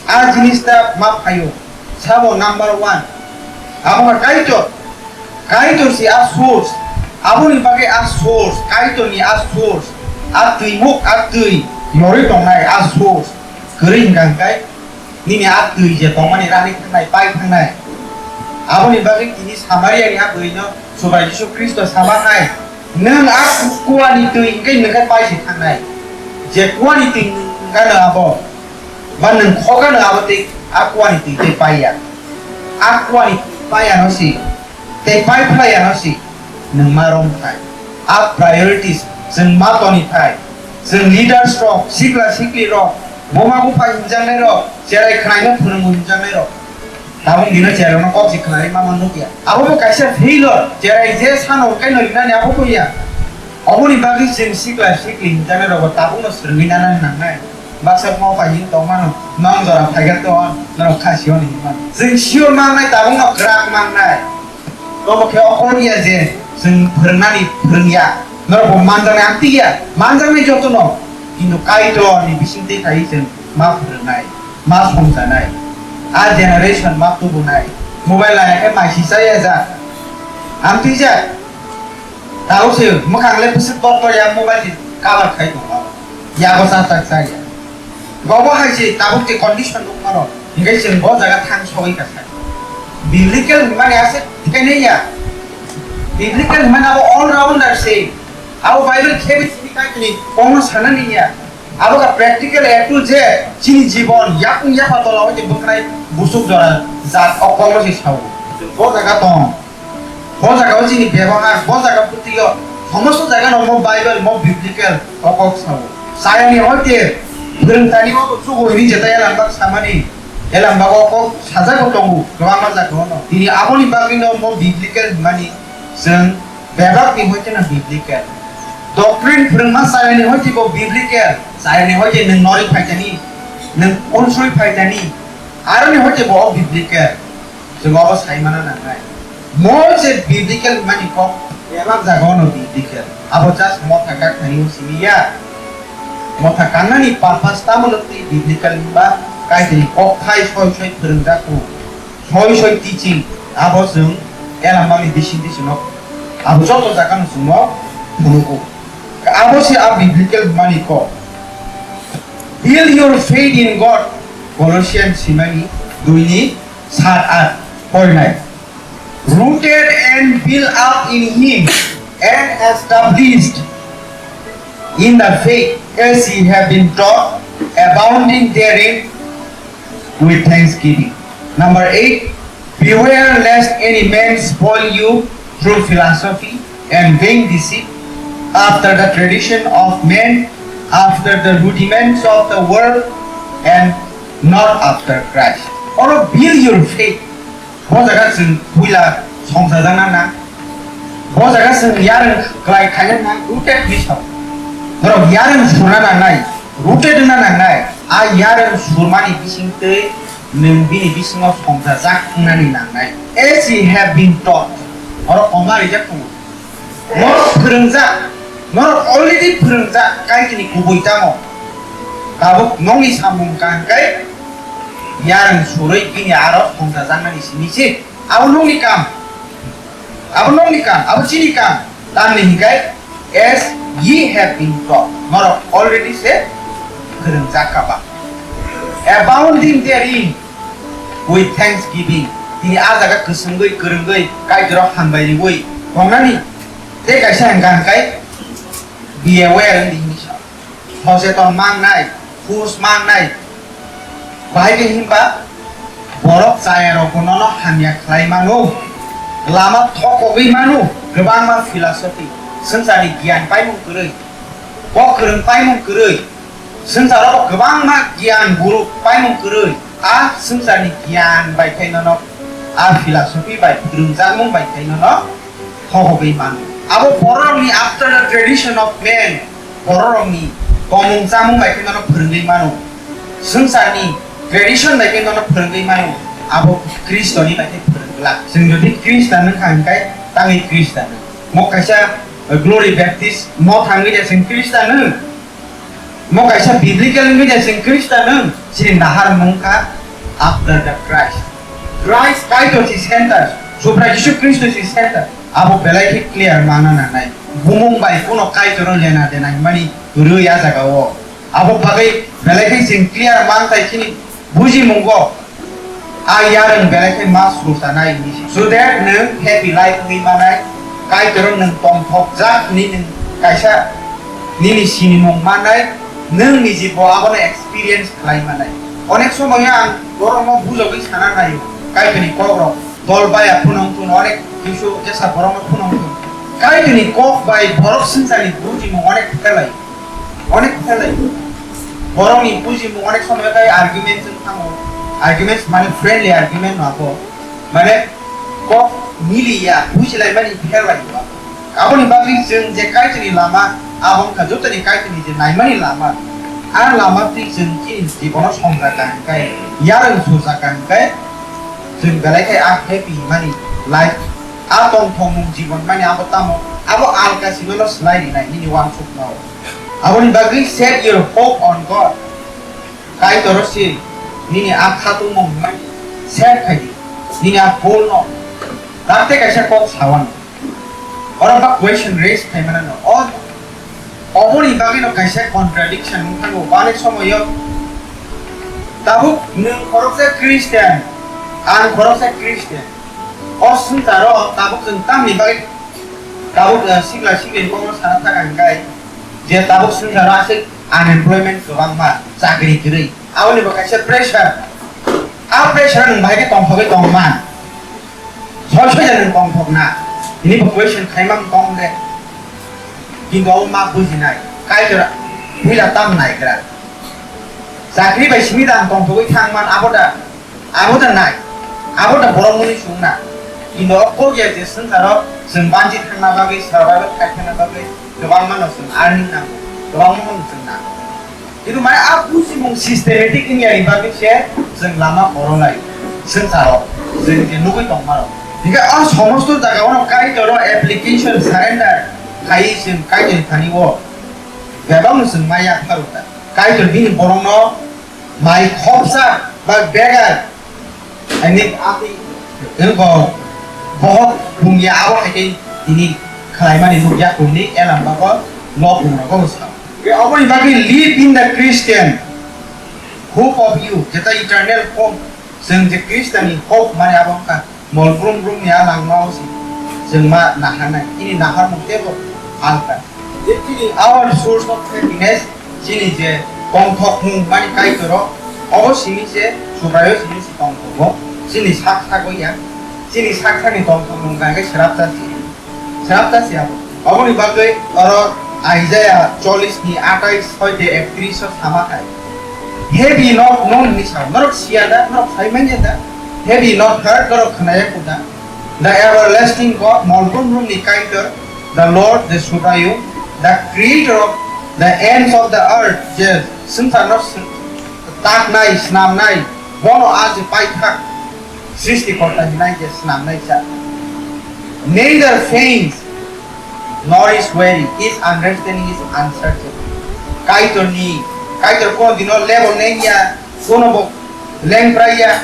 A jinista ma phaio. Sabo number one. Abo kha Kaitor. Kaitor si a source. Aboni bagwi a source. Kaitor ni a source. A twi muk, a twi yorwi tongnai a source. Kwrwi hwnkha hwnkhe nini a twi je tongmani rani thangnai, pai thangnai. Aboni bagwi tini Samaria ni a bwrwi no Chubai Jisu Khristo sama hai, nwng a kuani twi hwnkhe nwng khe pai se thangnai. Je kuani twi nwng gano abo, ba nwng khogano abo tei a kuani twi tei paiya. A kuani twi paiya no si, tei pai phlaiya no si, nwng ma rom thai. A priorities chwng ma toni thai. Chwng leaders rok, sikla sikli rok, buma bupha hinjaknai rok, cherai khnaino phwrwngo hinjaknai rok. Tabuk dino cherai rokno kok si khnai ma man nukya. Abo bo kaisa failure, cherai je sano hwnkhe no rinani abo bo ya. Oboni bagwi chwng sikla sikli hinjaknai rokbo tabukno swrwngwi nanani nangnai. Baksa buma bupha hin tongmano, mang jora phaikhe to, norok kha sio ni hinmano. Chwng sio mangnai tabukno kwrak mangnai. Tobo khe o kok ya je chwng phwrwngnani phwrwngya. Norok bo manjaknai ang tikya, manjaknai jotono. Kintu Kaitorni bisingtwi khai chwng ma phwrwngnai, ma songjanai. A generation ma tubunai. Mobile laya khe mai si chaya jak. Ang twijak. Tabuk se mwkhang le bwswk kok ya mobile ni cover khai tongo. Yago chak chak chaya. Bobo hai se tabuk je condition nukmano, hinkhe chwng bo jaga thang sogwi ka sai. Biblical hwnmani ase thikhainai ya. Biblical hwnmani abo all rounder se. Abo Bible khebi simi kaikhini kono sanani ya. Abo ka practical A to Z chini jibon yakung yapha tola hoite bwkhnai busuk jora jat o kono se sao. Bo jaga tong. Bo jaga o chini bebohar, bo jaga bwtwi o, somosto jaga no mo Bible, mo biblical o kok sao. Chayani hoite phwrwngtani o chugo hini jeta elambak samani, elambak o kok sajak o tongo, kwbangma jaga o no. Tini aboni bagwi no mo biblical hwnmani chwng bebak ni hoite no biblical. Doctrine phwrwngma chayani hoite bo biblical, chayani hoite nwng nori phaitani, nwng unsuri phaitani, aroni hoite bo o biblical. Chwng abo sai mana nangnai. Mo je biblical hwnmani kok, bebak jaga o no biblical. Abo just motha kakhnai o simi ya. Motha kangnani purpose tamo no twi biblical hwnba, Kaitorni kok thai soi soi phwrwngjak o. Soi soi teaching, abo chwng elambakni bising bising no. Abo joto jaga no chwng no phunugo. Abo se a biblical hwnmani kok. Build your faith in God. Colossians simani dui ni sat at porinai. Rooted and built up in Him and established in the faith as ye have been taught, abounding therein with thanksgiving. Number eight, beware lest any man spoil you through philosophy and vain deceit, after the tradition of men, after the rudiments of the world, and not after Christ. Oro build your faith. Bo jaga chwng puila songsa jana na. Bo jaga chwng yareng klai khaina na, rooted ni sao. Borok yareng suna nangnai, rooted na nangnai. A yareng surmani bising twi nwng bini bisingo songsa jak wngnani nangnai. As ye have been taught. Oro koma rijak tongo. Norok phwrwngjak, norok already phwrwngjak, Kaitorni kubui tamo. Tabuk nokni samung kaham khe yareng surwi bini aro songsa jaknani simi se. Abo nokni kam. Abo nokni kam, abo chini kam. Tamni hinkhe, as ye have been taught. Norok already se phwrwngjak kha ba. Abounding therein with thanksgiving. Tini a jaga kwswngwi, kwrwngwi, Kaitorok hambai riwi tongnani. Tei kaisa hwnkha hwnkhe, be aware wngdi hinwi sa. Soseton mangnai, hus mangnai. Bahai khe hinba borok chayarokbo nono hamya khlai mano. Lama thokogwi mano, kwbangma philosophy, swngcharni giyan paimung kwrwi, kok kwrwng paimung kwrwi, swngcharo kwbangma giyan guru paimung kwrwi. A swngcharni giyan bai khe nono, a philosophy bai phwrwngjakmung bai khe nono thokogwi mano. Abo bororokni after the tradition of men, bororokni tongmung chamung bai khe nono phwrwngwi mano. Swngcharni tradition bai khe nono phwrwngwi mano. Abo Khristoni bai khe phwrwng glak. Chwng jodi Khristan wngkha hwnkhe tangwi Khristan wng. Mo kaisa, eh, Glory Baptist mo thangwi de chwng Khristan wng. Mo kaisa biblical wngwi de chwng Khristan wng. Chini naharmung kha after the Christ. Christ Kaitor si center. Subrai Jisu Khristo si center. Abo belai khe clear mana nangnai. Bumung bai kuno Kaitor lena denai mani rwi a jaga o. Abo bagwi belai khe chwng clear manthai chini bujimungo a yarwng belai khe ma swrwngchanai hinwi se. So that nwng happy life wngwi manai, Kaitor nwng tongthokjak hinwi nwng kaisa nini sinimung manai, nwng niji bo abono experience khlai manai. Onek somoyo ang borokno bujogwi sana naio, Kaitorni kokrok dol baya phunong phun, onek kisu jesa borokno phunong phun. Kaitorni kok bai borok swngcharni bujimung onek phelai. Onek phelai. Borokni bujimung onek somoy tai argument wng thango. Arguments mane friendly argument no abo. Mane kok miliya, bujilaimani phelai no. Aboni bagwi chwng je Kaitorni lama, abo wngkha jotoni Kaitorni je naimani lama. A lama twi chwng chini jibono songjakha hwnkhe, yarwng sujakha hwnkhe, chwng belai khe a happy mani life, a tongthokmung jibon mani abo tamo, abo alka simano swlai rinai nini uansukmao. Aboni bagwi set your hope on God. Kaitoro si nini a khatungmung hwnmani set khai di. Nini a goal no. Dakte kaisa kok sawano. Oro ba question raise khai manano. O, oboni bagwi no kaisa contradiction wng thango. Bani somoyo tabuk nwng khoroksa Christian, ang khoroksa Christian. O swngcharo tabuk chwng tamni bagwi tabuk, eh, sikla sikli kokno sana thaka hwnkhe je tabuk swngcharo aswk unemployment kwbangma, chakri kwrwi. Aboni bo kaisa pressure. A pressure nwng bahai khe tongthogwi tongma. Soi soi nwng tongthokna. Tini bo question khaimang tong de. Kintu abo ma bujinai. Kaitor puila tam naigra. Chakri bai simi da ang tongthogwi thangman abo da. Abo da nai, abo da borok muni chwngna. Ino kok ya je swngcharo chwng banchi thangna bagwi, survival khai thangna bagwi kwbangma no chwng earning nango, kwbangma no chwng nango. Kintu mane a bujimung systematic wngya ni bagwi se chwng lama koronai swngcharo chwng je nugwi tongmano. Hingke a somosto jaga ono Kaitor o application surrender khai chwng Kaitor thani o bebak no chwng maya pharuta. Kaitor bini borok no mai khopsa ba begar, ani ati, wngkha, bohok bungya abo hai khe tini khlaimani nukya kuni elam bago lobung rogo sa. Aboni bagwi live in the Christian hope of you, jeta eternal hope, chwng je Khristani hope mani abo wngkha. Mol brum brum ni a langmao se chwng ma naharnai. Chini naharmung teibo alka. Je chini our source of happiness, chini je tongthokmung mani Kaitor o, obo simi se Subraio simi se tongthogo. Chini sak sago ya. Chini sak sakni tongthokmung kangkhe srapsa se. Srapsa se abo. Aboni bagwi oro Isaiah chollish ni atais soi de ektris o sama hai. Heavy not known ni sao. Norok siya da, norok sai manya da. Heavy not heard, norok khnaya kuda. The everlasting God, mol brum brum ni Kaitor, the Lord, the Subraiyung, the creator of the ends of the earth, je swngcharno sw-, taknai, snamnai, bono a je paithak srishti korta hinai je snamnai cha. Neither faints nor is weary, his understanding is unsearchable. Kaitor ni, Kaitor kono dino level nengya, kono bo lengprai ya,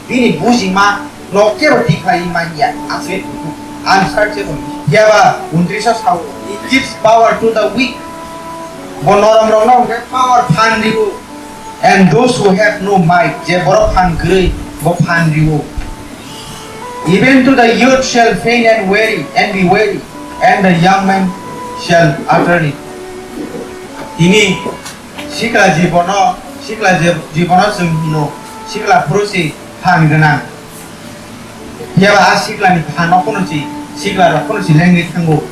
bini bujima no kebo tikhlai manya, aswk unsearchable. Phiya ba untris o sao, he gives power to the weak. Bo norom rok no hwnkhe power phan rio, and those who have no might, je borok phan kwrwi, bo phan rio. Even to the youth shall faint and weary, and be weary, and the young man shall utterly. Tini sikla jibono, sikla je-, jibono chwng hino, sikla phuru si phan gwnang. Phiya ba a sikla ni phan no kono si, sikla rok kono si lengwi thango.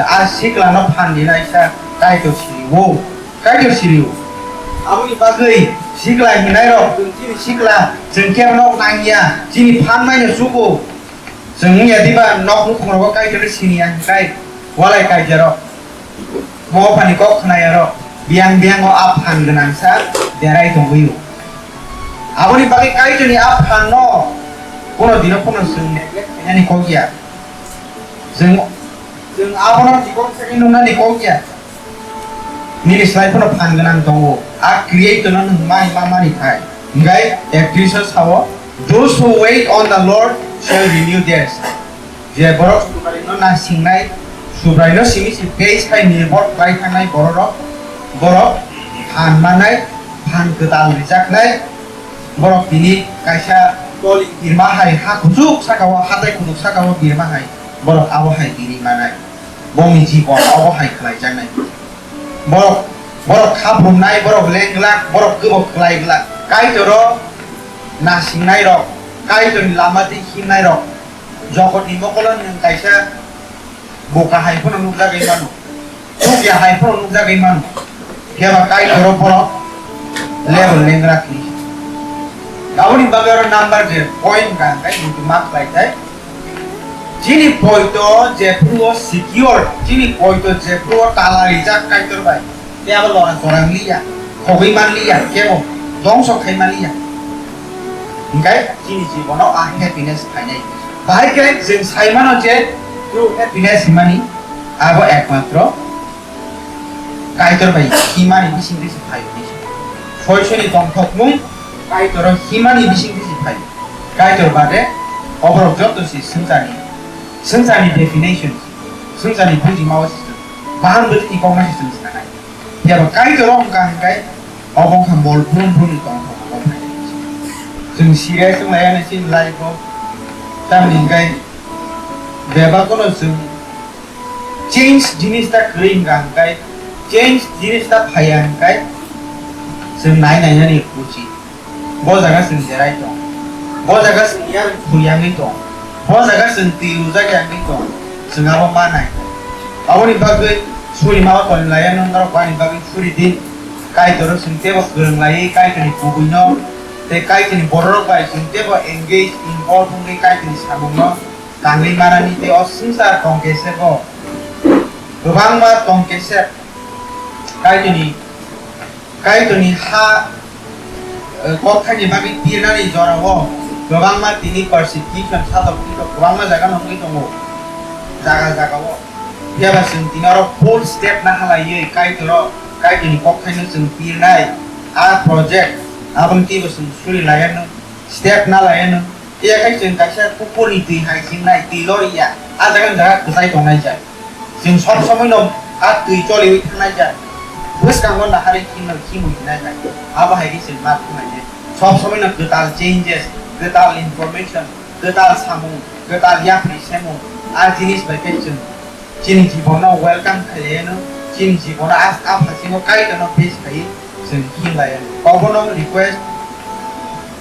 A sikla no phan dinai sa Kaitor siri o. Kaitor siri o. Aboni bagwi sikla hinai rok, chwng chini sikla, chwng kebo nok nangya, chini phan mai no chugo. Chwng wngya diba nok nukhung rogo Kaitor sini ya hinkai, walai kaijaro. Mo phani kok khnaya rok, biyang biyang o a phan gwnang sa derai tongwi o. Aboni bagwi Kaitorni a phanno kuno dino phano chwng neglect khainani kok ya. Chwng, chwng abono chikon sagwi nungnani kok ya. Nini slai phano phan gwnang tongo. A Creator no nwng mani ma mani thai. Hingkhai Ephesians sao, "Those who wait on the Lord shall renew their strength." Je borok Subraino nasingnai, Subraino simi si base khai nirbor khlai thangnai bororok, borok phan mannai, phan kwtal rijaknai, borok tini kaisa toli birma hai ha kuchuk saka o, hatai kuchuk saka o birma hai, borok abo hai biri manai, bongni jibon abo hai khlaijaknai. Borok, borok khaprumnai, borok lenglak, borok kwbo khlaiglak. Kaitoro nasingnai rok, Kaitorni lama twi himnai rok, jokotni mokolo nwng kaisa boka hai phano nukjagwi mano, chukya hai phano nukjagwi mano. Phiya ba Kaitoro borok level lenglak ni. Aboni bagwi oro number je point ka hwnkhe muitu ma khlai thai. Chini poito jephru o secure, chini poito jephru o tala rijak Kaitor bai. Tei abo lora chora wng liya, khogwi man liya, kebo dongso khai man liya. Hingkhai chini jibono a happiness phainai. Bahai khe chwng sai mano je true happiness himani abo ekmatro Kaitor bai himani bising twi se phaio hinwi se. Soisoni tongthokmung Kaitoro himani bising twi se phaio. Kaitor bade oborok joto se swngcharni, swngcharni definition, swngcharni bujima o se chwng bahan bwtwini kokma se chwng sanai. Phiya ba Kaitoro wngkha hwnkhe obo wngkha mol brum brumni tongthokmung o phainai. Chwng serious wng laiya nai chini life o. Tamni hwnkhe bebak no chwng change jinis ta kwrwi wngkha hwnkhe, change jinis ta phaiya hwnkhe, chwng nai nainani uchi. Bo jaga chwng jerai tong, bo jaga chwng yang thuyangwi tong, bo jaga chwng twi rwjak yangwi tong, chwng abo ma nai. Aboni bagwi suri ma tong laiya nw norok ani bagwi suri di. Kaitor chwng tebo kwrwng laiwi Kaitorni kubuino tei Kaitorni bororok bai chwng tebo engage, involve wngwi Kaitorni samungno tangwi manani tei o swngchar tong kesebo kwbangma tong kesep Kaitorni, Kaitorni ha, eh, kokthaini bagwi pirnani jorao kwbangma tini persecution, satok pitok kwbangma jaga nongwi tongo, jaga jagao. Phiya ba chwng tini oro full step nahalaiwi Kaitoro, Kaitorni kokthaino chwng pirnai a project, aboni twibo chwng suri laiya nw, step na laiya nw. Phiya khe chwng kaisa kukurni twi hai chingnai, twi loriya, a jaga ni jaga kwchai tongnai jai. Chwng sob somoi no a twi choliwi thangnai jai. Bwskango naharwi khimno khimwi hinai jai. Abo hai khe chwng ma thanglainai. Sob somoi no kwtal changes, kwtal information, kwtal samung, kwtal yapri semung, a jinis bai khe chwng chini jibono welcome khailaiano, chini jibono a, a phasingo Kaitorno face khaiwi chwng hinlaiano. Kobono request,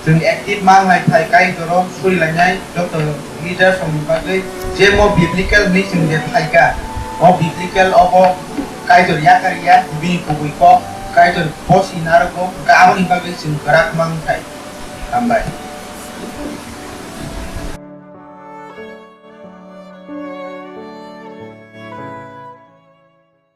chwng active manglai phai Kaitoro surilainai joto leaders rokni bagwi, je mo biblical hinwi chwng je phaikha, o biblical obo Kaitor yakar ya, bini kubui kok, Kaitor bosi narwgo, hwnkhe aboni bagwi chwng kwrak mang phai. Hambai.